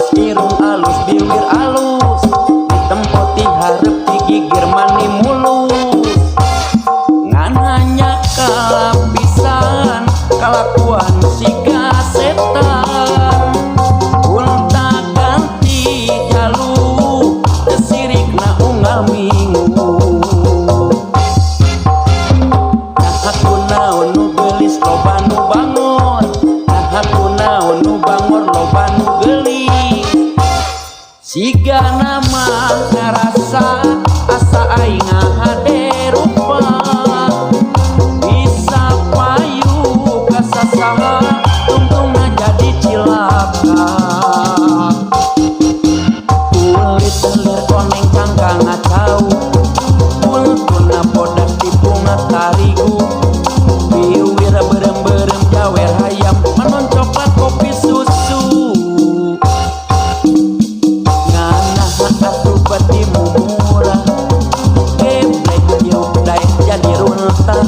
Alus, irung alus, biwir alus, ditempo ti hareup ti gigir mani mulus. Ngan hanya kalapisan kalakuan siga setan, gonta ganti jalu, sirikna unggal minggu. Nah, ku naon nu geulis loba nu bangor? Nah, ku naon nu bangor loba nu geulis? Siga nama ngarasa asa aing ngahade rupa, bisa payu ka sasaha, tungtungna jadi cilaka. Kulit lir koneng, cangkang ngacau, kultuna bodas dipunga tarigu, biwir beureum-beureum jawer hayam, panon coklat kopi susu. Nganah atuh bati murah, geblek hirup daek jadi runtah.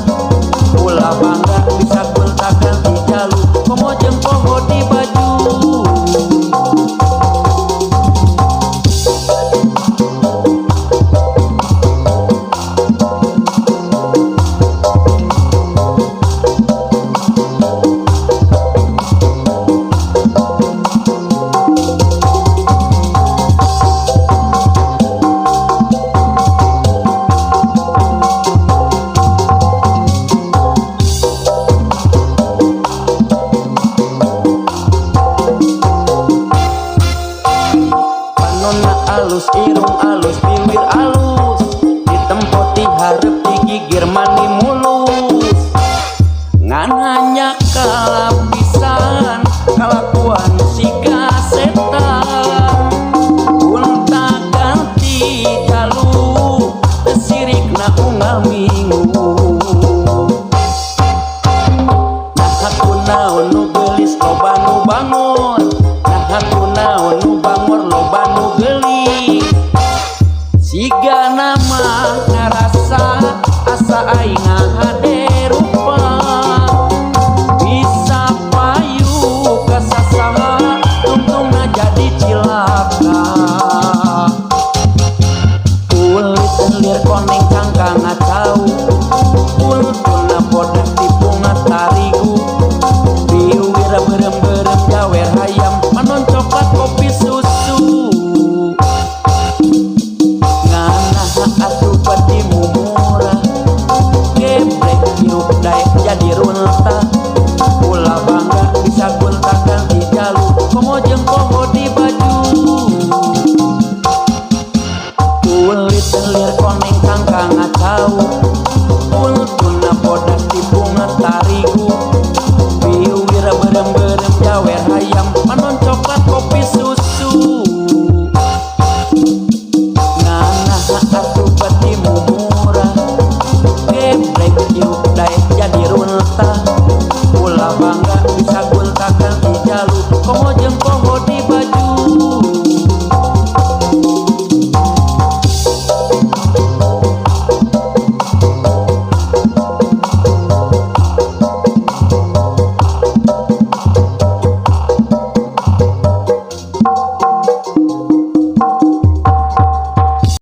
Ulah bangga bisa gonta ganti jalu, komo jeung poho di baju. Panonna alus, irung alus, biwir alus, ditempo ti hareup ti gigir mani mulus. Ngan hanya kalapisan kalakuan siga setan, gonta ganti jalu, sirikna unggal minggu. Nah, ku naon nu geulis loba nu bangor? Nah, ku naon nu bangor loba nu geulis? Siga nama ngarasa asa aing ngahade rupa, bisa payu ka sasaha, tungtungna jadi cilaka. Kulit lir koneng, cangkang ngacau, kultuna bodas dipunga tarigu, biwir beureum-beureum jawer hayam, panon coklat kopi susu. Nganah atuh bati murah, geblek hirup daek jadi runtah. Ulah bangga bisa gonta ganti jalu, komo jeung poho di baju. Kulit lir